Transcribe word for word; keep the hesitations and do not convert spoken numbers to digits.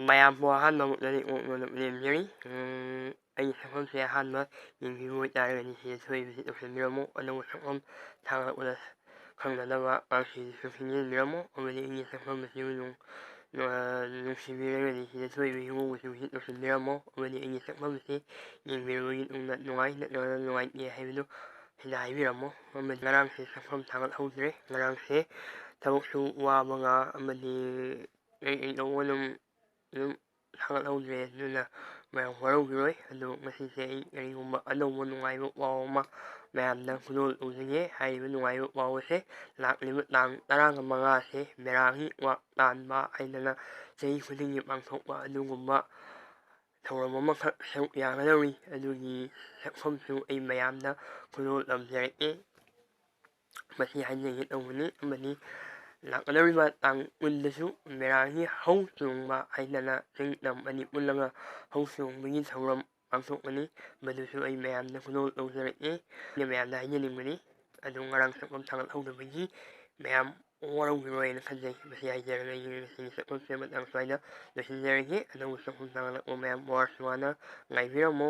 ꯃꯌꯥꯝꯕꯨ ꯑꯍꯥꯟꯕ ꯃꯛꯇꯗꯤ ꯀꯣꯛꯅꯅ ꯂꯦꯝꯖꯔꯤ꯫ ꯎꯝ, ꯑꯩꯒꯤ ꯁꯛꯐꯝꯁꯦ ꯑꯍꯥꯟꯕ ꯌꯦꯡꯕꯤꯕ ꯑꯣꯏꯇꯥꯔꯒꯗꯤ ꯁꯤꯗ ꯊꯣꯛꯏꯕꯁꯤ ꯇꯧꯁꯤꯟꯕꯤꯔꯝꯃꯣ꯫ ꯑꯅꯧꯕ ꯁꯛꯐꯝ ꯊꯥꯒꯠꯂꯛꯄꯗ ꯈꯪꯅꯅꯕ ꯄꯥꯎꯁꯤꯁꯨ ꯈꯪꯖꯤꯟꯕꯤꯔꯝꯃꯣ꯫ ꯑꯃꯗꯤ ꯑꯩꯒꯤ ꯁꯛꯐꯝ ꯑꯁꯤꯕꯨ ꯅꯨꯡ-, ꯅꯨꯡ-, ꯅꯨꯡꯁꯤꯕꯤꯔꯒꯗꯤ ꯁꯤꯗ ꯊꯣꯛꯏꯕ ꯍꯤꯒꯣꯛ ꯃꯆꯨꯁꯤ ꯇꯧꯁꯤꯟꯕꯤꯔꯝꯃꯣ꯫ ꯑꯃꯗꯤ ꯑꯩꯒꯤ ꯁꯛꯐꯝ ꯑꯁꯤ ꯌꯦꯡꯕꯤꯔꯕꯒꯤ ꯇꯨꯡꯗ ꯅꯨꯡꯉꯥꯏ ꯅꯠꯇ꯭ꯔꯒꯅ ꯅꯨꯡꯉꯥꯏꯇꯦ ꯍꯥꯏꯕꯗꯨ ꯁꯤꯗ ꯍꯥꯏꯕꯤꯔꯝꯃꯣ꯫ ꯑꯃꯗꯤ ꯉꯔꯥꯡꯁꯦ ꯁꯛꯐꯝ ꯊꯥꯒꯠꯍꯧꯗ꯭ꯔꯦ꯫ ꯉꯔꯥꯡꯁꯦ ꯊꯕꯛꯁꯨ ꯋꯥꯕꯒ ꯑꯃꯗꯤ ꯀꯩ ꯀꯩ ꯇꯧꯕ ꯑꯗꯨꯝ, ꯑꯗꯨꯝ ꯊꯥꯒꯠꯍꯧꯗ꯭ꯔꯦ꯫ ꯑꯗꯨꯅ ꯃꯌꯥꯝ ꯋꯥꯔꯧꯕꯤꯔꯣꯏ꯫ ꯑꯗꯣ ꯉꯁꯤꯁꯦ ꯑꯩ ꯀꯔꯤꯒꯨꯝꯕ ꯑꯅꯧꯕ ꯅꯨꯡꯉꯥꯏꯕ ꯄꯥꯎ ꯑꯃ ꯃꯌꯥꯝꯗ ꯈꯨꯗꯣꯜ ꯇꯧꯖꯒꯦ꯫ ꯍꯥꯏꯔꯤꯕ ꯅꯨꯡꯉꯥꯏꯕ ꯄꯥꯎ ꯑꯁꯦ ꯂꯥꯛꯂꯤꯕ ꯇꯥꯡ ꯇꯔꯥꯃꯉꯥꯁꯦ ꯃꯦꯔꯥꯒꯤ ꯀ꯭ꯋꯥꯛ ꯇꯥꯟꯕ ꯍꯥꯏꯗꯅ ꯆꯍꯤ ꯈꯨꯗꯤꯡꯒꯤ ꯄꯥꯡꯊꯣꯛꯄ ꯑꯗꯨꯒꯨꯝꯕ ꯊꯧꯔꯝ ꯑꯃꯈꯛ ꯁꯔꯨꯛ ꯌꯥꯒꯗꯧꯔꯤ꯫ ꯑꯗꯨꯒꯤ ꯁꯛꯐꯝꯁꯨ ꯑꯩ ꯃꯌꯥꯝꯗ ꯈꯨꯗꯣꯜ ꯇꯝꯖꯔꯛꯀꯦ꯫ ꯃꯁꯤ ꯍꯥꯏꯖꯒꯦ ꯇꯧꯕꯅꯤ꯫ ꯑꯃꯗꯤ ꯂꯥꯛꯀꯗꯧꯔꯤꯕ ꯇꯥꯡ ꯀꯨꯟꯗꯁꯨ ꯃꯦꯔꯥꯒꯤ ꯍꯧ ꯆꯣꯡꯕ ꯍꯥꯏꯗꯅ ꯆꯤꯡ ꯇꯝ ꯑꯅꯤ ꯄꯨꯜꯂꯒ ꯍꯧ ꯆꯣꯡꯕꯒꯤ ꯊꯧꯔꯝ ꯄꯥꯡꯊꯣꯛꯀꯅꯤ꯫ ꯃꯗꯨꯁꯨ ꯑꯩ ꯃꯌꯥꯝꯗ ꯈꯨꯗꯣꯜ ꯇꯧꯖꯔꯛꯏ꯫ ꯑꯩꯅ ꯃꯌꯥꯝꯗ ꯍꯥꯏꯖꯅꯤꯡꯕꯅꯤ꯫ ꯑꯗꯨ ꯉꯔꯥꯡ ꯁꯛꯐꯝ ꯊꯥꯒꯠꯍꯧꯗꯕꯒꯤ ꯃꯌꯥꯝ ꯋꯥꯔꯧꯕꯤꯔꯣꯏꯅ ꯈꯟꯖꯩ꯫ ꯃꯁꯤ ꯍꯥꯏꯖꯔꯒ ꯑꯩꯒꯤ ꯉꯁꯤꯒꯤ ꯁꯛꯐꯝꯁꯦ ꯃꯇꯥꯡ ꯁ꯭ꯋꯥꯏꯗ ꯂꯣꯏꯁꯤꯟꯖꯔꯒꯦ꯫ ꯑꯅꯧꯕ ꯁꯛꯐꯝ ꯊꯥꯒꯠꯂꯛꯄ ꯃꯌꯥꯝ ꯋꯥꯔꯁꯨ ꯋꯥꯅ ꯉꯥꯏꯕꯤꯔꯝꯃꯣ꯫